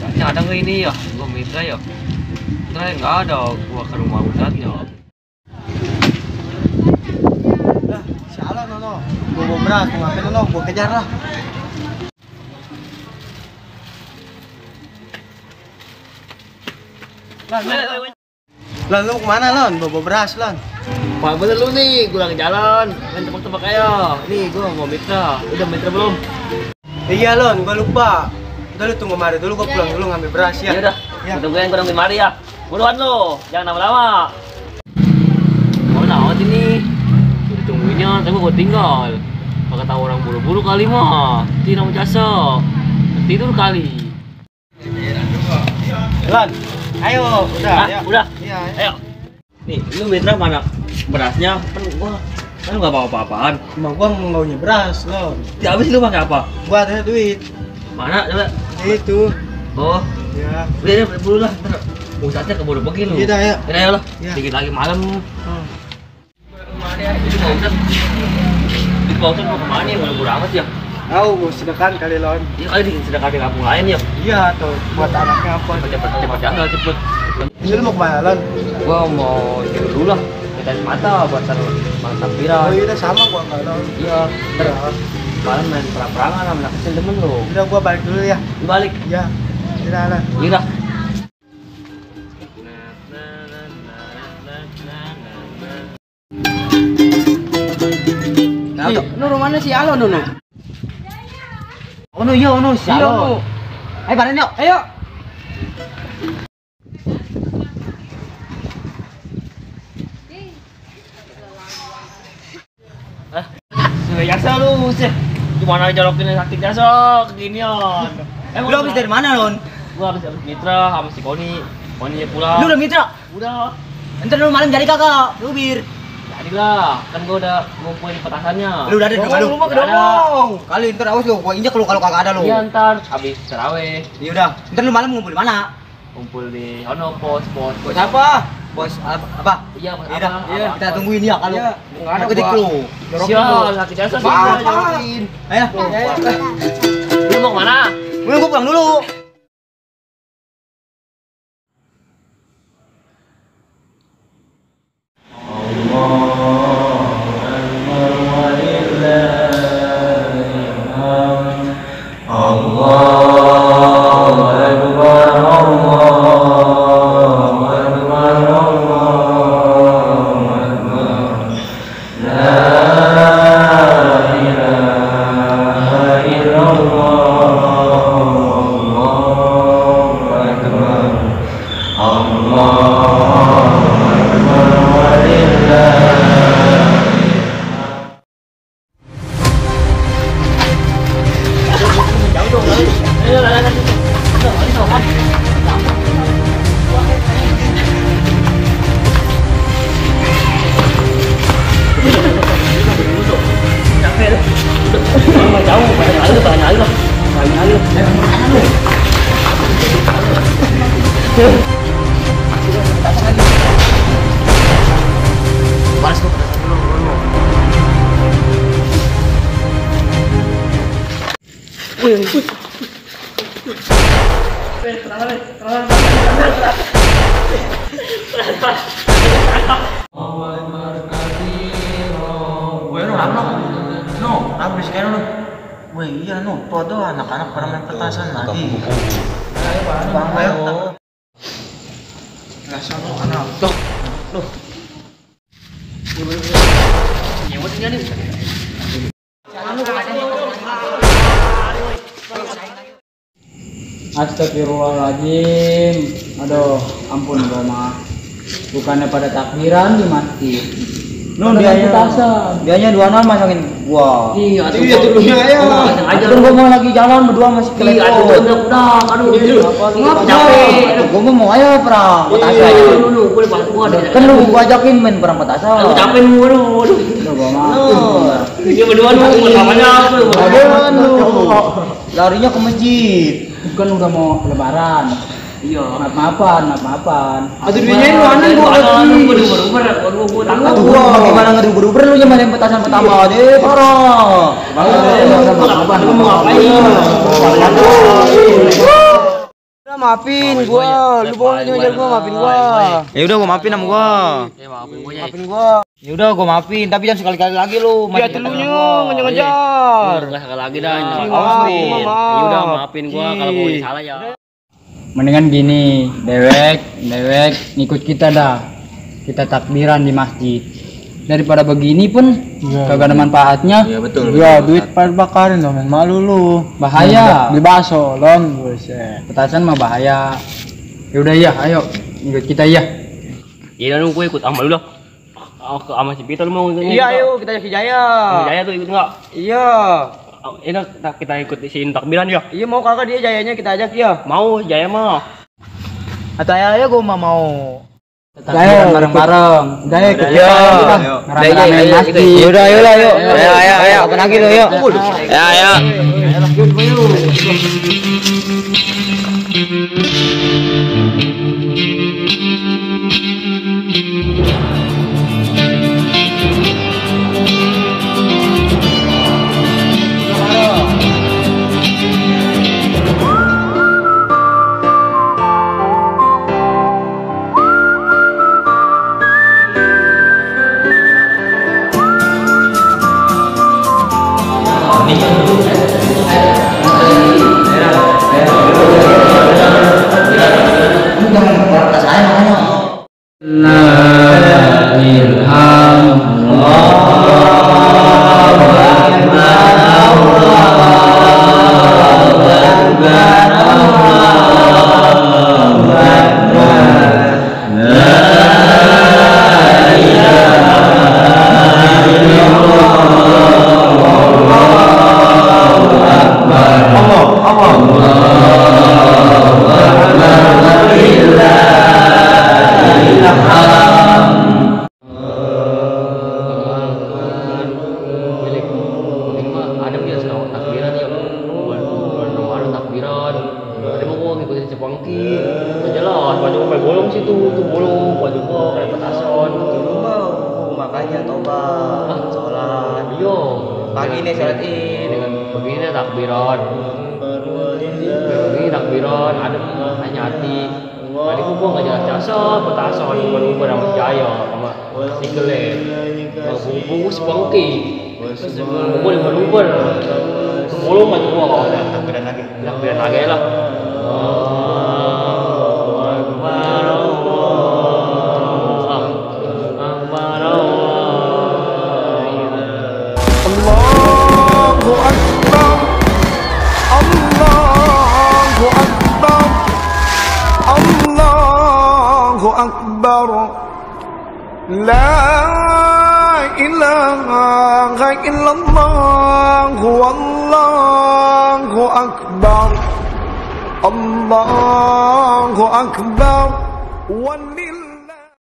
Ini ada nggak ini ya? Gua Mitra ya. Mitra nggak ada. Gua ke rumah Ustadznya. Lah, salah nono. Gua mau beras, mau ngapain nono? Gua kejar lah. Lan, lu kemana Lon? Bawa beras Lon. Pak bener lu nih, gua lagi jalan. Main tebak-tebak aja. Nih gua mau Mitra. Udah Mitra belum? Iya Lon, gua lupa. Udah lu tunggu mari dulu, gua pulang dulu ngambil beras ya. Ya udah. Ya. Tungguin gua ngambil mari ya. Buruan lu, jangan lama-lama. Mau naon ini? Ditungguinnya, tapi gua tinggal. Kalau tahu orang buru-buru kali mah, tidak mau jasa. Tidur kali. Lon, ayo, udah. Hah? Ya. Udah. Iya, Ayo. Nih, lu Mitra mana berasnya? Kan nggak bawa apa-apaan. Emang gua maunya beras Lon. Ya habis lu pakai apa? Gua ada duit. Mana? Coba. Itu. Oh, Ya. udah dulu lah. Ntar Ustadznya keburu pergi lu. Iya dah ya. Udah ya lah. Iya. Dikit lagi malam. Hmm. Itu mau Ustadz. Itu mau Ustadz mau kemana ya? Buru-buru amat ya. Tahu gua sedekah kali Lon. Iya kali di sedekah di kampung lain ya. Iya tuh, buat anaknya apa? Cepet jangan cepet. Ini lu mau kemana Lon? Gua mau tidur dulu lah. Kita di mata buat takbiran. Oh iya udah sama gua enggak Lon. Iya. Ntar malam main perang-perangan sama anak kecil temen lu. Udah gua balik dulu ya. Balik. Ya. Udah Lon. Iya dah. Nu rumahnya si Alo nu. Oh no iya, no siapa? Ayo bareng yuk. Ayo. Biasa lu sih. Gimana jorokin sakit jasa keginian. Lu habis dari mana, Lon? Gua habis Mitra sama si Koni. Koni pulang. Lu udah mitra? Udah. Entar lu malam jadi kakak, lu bir. Jadilah, kan gua udah ngumpulin petasannya. Lu udah ada di rumah lu? Udah ada. Kali ntar awas lu, gua injak lu kalau kagak ada lu. Iya ntar habis terawih Ya udah, ntar lu malam ngumpul di mana? kumpul di ono pos. Bos apa? Bos apa? Iya, pos Iya dah, apa? iya. Kita tungguin ya kalau Iya, nggak ada ketik gua. lu. Sial, sakit jasa sih. Jorokin. Ayo. Lu mau kemana? Gua pulang dulu. Habis kan lu. Wah iya no, podo anak-anak pada main petasan lagi. Ayo bang, ayo. Nggak sama anak. Tuh, loh. Nyewot ini nih. Astagfirullahaladzim. Aduh, ampun gua mah. Bukannya pada takbiran di masjid. Nun dianya 26 masangin gua. Iya, tuh ya. aja Aduh, gua mau lagi jalan berdua masih Iya, aduh, udah, aduh, capek. Gua mau ayo perang petasan. Dulu, boleh bantu gua ada. Kan lu gua ajakin main perang petasan. Aku capek lu, aduh. Udah gua mah. Ini berdua lu, namanya apa lu? Larinya ke masjid. Kan udah mau lebaran. Iya. Maaf-maafan. Aduh duitnya lu aneh gua lagi. Gua takut. Aduh gua gimana ngeduber-duber lu nyamain petasan pertama deh, parah. Udah maafin gua, lu boleh ngejar gua, maafin gua. Ya udah gua maafin sama gua. Ya maafin gua ya. Maafin gua. Ya udah gua maafin, tapi jangan sekali-kali lagi lu. Ya telunya ngejar. Enggak sekali lagi dah. Maafin. Ya udah maafin gua kalau gua salah ya. Mendingan gini, dewek ngikut kita dah. Kita takbiran di masjid. Daripada begini pun kagak ada manfaatnya. Iya betul. Ya duit bakarin dong, malu lu. Bahaya. Beli bakso, lon, buset. Petasan mah bahaya. Ya udah ya, ayo ikut kita ya. Iya dong, gue ikut sama lu dah. Sama si Pito lu mau ikut? Iya ayo kita ke Jaya. Jaya tuh ikut enggak? Iya. Ini kita ikut isiin takbiran ya. Iya mau kakak dia Jayanya kita ajak ya. Mau Jaya mah. Atau ya gua mau. Takbiran bareng-bareng. Udah ikut Iya. rame-rame masjid. Yaudah ayo lah yuk. Ayo apa lagi lu yuk. Ya ya. Makanya tobat, sholat. Yo, Pagi nih sholat id. dengan begini takbiran. Begini takbiran, adem hanya hati. Tadi gua nggak jelas jasa, petasan, bukan sama Jaya, sama Sikele. Bungkus bangki. Bungkus luber. Sebelum maju gua takbiran lagi lah. أكبر لا إله إلا الله والله أكبر الله أكبر